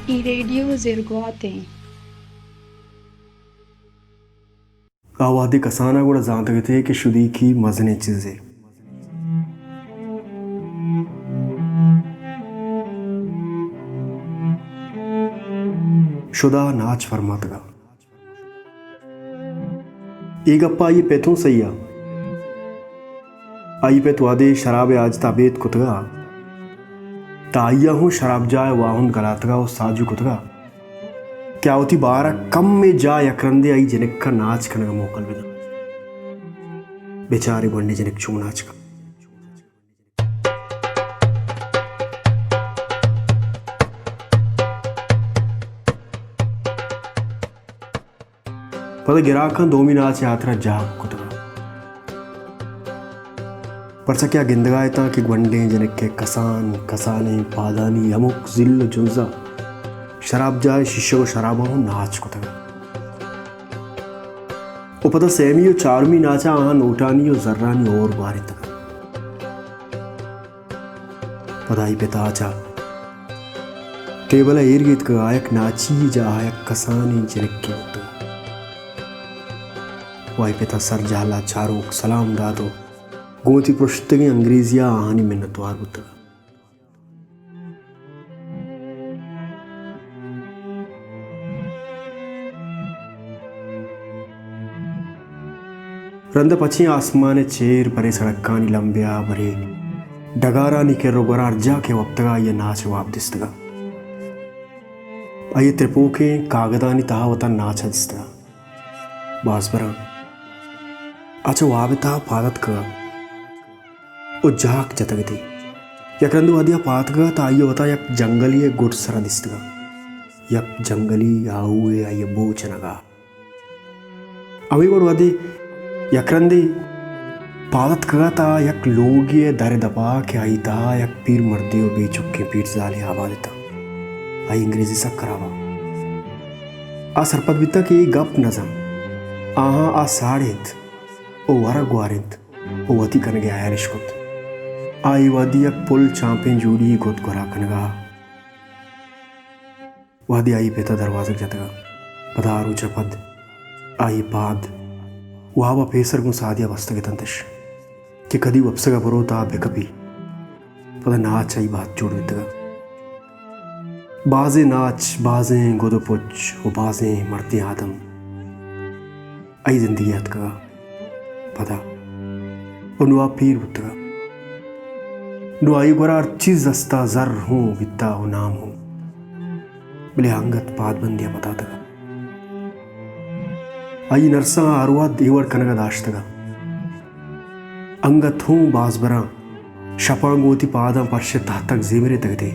اے ریڈیو زرگوات اِنت۔ آ وہدے کسان ءَ گڑا زانتگ اتے کہ شدیکی مزنیں چیزے۔ شدا ناچ فرماتگ ءَ۔ اے گپ ءَ آئی ءِ پت اوں سہی ءَ۔ آئی ءِ پت وہدے شراب ءِ حاجت ءَ ابید کتگ ءَ، تہ آئی ءَ ہوں شرابجاہ ءِ واہند گلاتگ ءَ ءُ ساجو کتگ ءَ کہ آ وتی بار ءَ کمے جاہ یک رندے آئی جنک ءَ ناچ کنگ ءَ موکل بہ دنت۔ بچار اے گونڈیں جنک چون ناچ کنت۔ پدا گراکاں دومی ناچ ءِ ہاترا جاہ کتگ۔ پرچا کہ آ گندگ ءَ اتاں کہ گونڈیں جنک ءِ کسان کسانیں پادانی ہمک زل ءُ جنز ءَ شرابجاہ ءِ شیشگ ءُ شراباں ہوں ناچ کتگ ءُ پدا سیمی ءُ چارمی ناچ ءَ آہاں نوٹانی ءُ زرانی ہور بارینتگ۔ پدا آئی پت ءَ چہ ٹیبل ءَ ایر گیتکگ ءَ یک ناچی جاہ ءَ یک کسانیں جنکے بوتگ ءُ آئی پت ءَ سر جہل ءَ چاروک سلام دات ءُ گوں وتی پرشتگیں انگریزی ءَ آہانی منتوار بوتگ۔ رند ءَ پچیں آسمان ءِ چیر برے سڑکانی لمبے ءَ برے ڈگارانی کر ءُ گور ءَ ہر جاہ کہ وپتگ ءَ آئی ءَ ناچ ءِ واب دیستگ ءَ۔ آئی ءَ ترپوکیں کاگدانی تہا وتا ناچ ءَ دیستگ ءَ۔ باز براں آ چہ واب ءِ تہا پاد اتکگ ءَ ءُ جاک جتگ اتی۔ یک رندے وہدے آ پاد اتکگ ءَ تہ آئی ءَ وتا یک جنگلے ءِ گڈ سرا دیستگ ءَ۔ یک جنگلی آہوے آئی ءَ بو چنگ ءَ۔ ہمے وڑ وہدے یک رندے پاد اتکگ ءَ تہ یک لوگے ءِ در ءِ دپ ءَ کہ آئی تہا یک پیر مردے ءُ بے چکیں پیرزالے آباد اتاں۔ آئی انگریزی سک ہراب ءَ۔ آ سرپد بیتاں کہ اے گپ نہ زانت۔ آہاں آ ساڑینت ءُ ورگ گوارینت ءُ وتی کنگ ءِ ہیال اش کت۔ آ اے وہدی یک پل چانپیں جوڑی ءِ گد گورا کنگ ءَ وہدے آئی پت ءَ دروازگ جتگ ءَ۔ پدا آ روچ ءَ پد آئی پاد واب ءَ پیسر گوں سادے ءَ بستگ اتنتش کہ کدی وپسگ ءَ بروت آ بکپی۔ پدا ناچ آئی بہت جوڑ بیتگ ءَ۔ بازیں ناچ، بازیں گد ءُ پچ ءُ بازیں مردیں آدم۔ آئی زندگی ءَ اتکگ ءَ پدا ءُ نوں آ پیر بوتگ ءَ۔ نوں آئی گورا ہر چیز است ءَ، زر ہوں بیتہ ءُ نام ہوں، بلے انگت پادبندی ءَ پتاتگ ءَ۔ آئی نرساں ہر وہد اے وڑ کنگ ءَ داشتگ ءَ۔ انگت ہوں باز براں شپاں گوں وتی پاداں پرش ءِ تہتگ زیمریتگ اتی،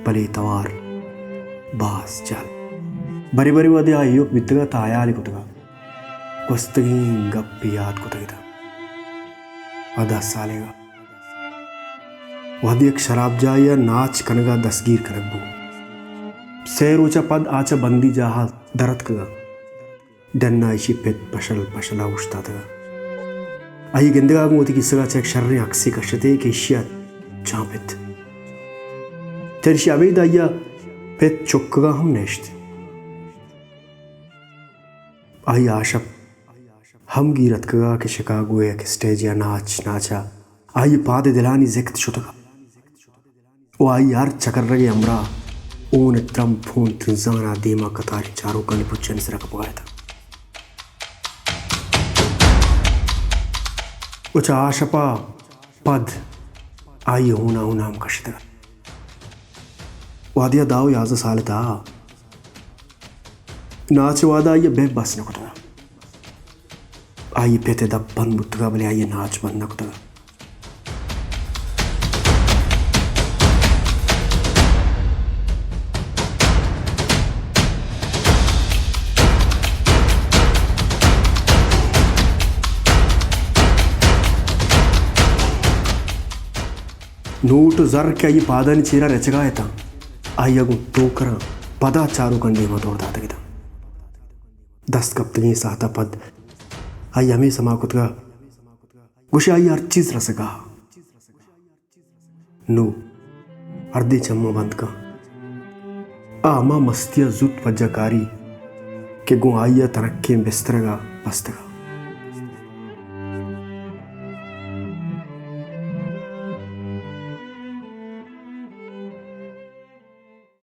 بلے توار باز جہل۔ برے برے وہدے آ ایوک بیتگ ءَ تہ ہیالے کتگ ءَ گوستگیں گپے یات کتگ اتاں۔ آ دہ سالیگ ءَ وہدے یک شرابجاہے ءَ ناچ کنگ ءَ دستگیر کنگ بوت۔ سئے روچ ءَ پد آ چہ بندی جاہ ءَ در اتکگ ءَ۔ ڈن ءَ ایشی پت پشل پشل ءَ اوشتاتگ ءَ۔ آئی ءِ گندگ ءَ گوں وتی کیسگ ءَ چہ یک شریں عکسے کشت ئے کہ ایشی ءَ چانپت۔ چریشی ابید آئی ءِ پت چکگ ءَ ہم نشت۔ آئی ءَ آ شپ ہم گیر اتکگ ءَ کہ شکاگو ءِ یک اسٹیجے ءَ ناچ ناچ ءَ آئی ءِ پاد ءِ دلانی زکت شتگ ءَ۔ ءُ آئی ءِ ہر چکرگ ءِ ہمراہ ہون ءِ ترمپ ہون ترنزان ءَ دیم ءَ کتاریں چاروکانی پچانی سر ءَ کپگ ءَ اتاں۔ ءُ چہ آ شپ ءَ پد آئی ءِ ہون ءَ ہون ہم کشتگ ات۔ وہدے ءَ دہ ءُ یازدہ سال ءِ تہا ناچ ءِ وہد ءَ آئی ءَ بہ بس نہ کتگ ات۔ آئی ءِ پت ءِ دپ بند بوتگ ءَ، بلے آئی ءَ ناچ بند نہ کتگ ءَ۔ نوٹ ءُ زر کہ آئی ءِ پادانی چیر ءَ رچگ ءَ اتاں، آئی ءَ گوں ٹوکراں پدا چاروکانی دیم ءَ دور داتگ اتاں۔ دست کپتگیں ساعت ءَ پد آئی ءَ ہمے سما کتگ ءَ گوشے آئی ءَ ہر چیز رسگ ءَ۔ نوں ہردیں چماں بند کن، آ ہما مستی ءَ زوت پجہ کاری کہ گوں آئی ءَ تنکیں بسترگ ءَ بستگ ءَ۔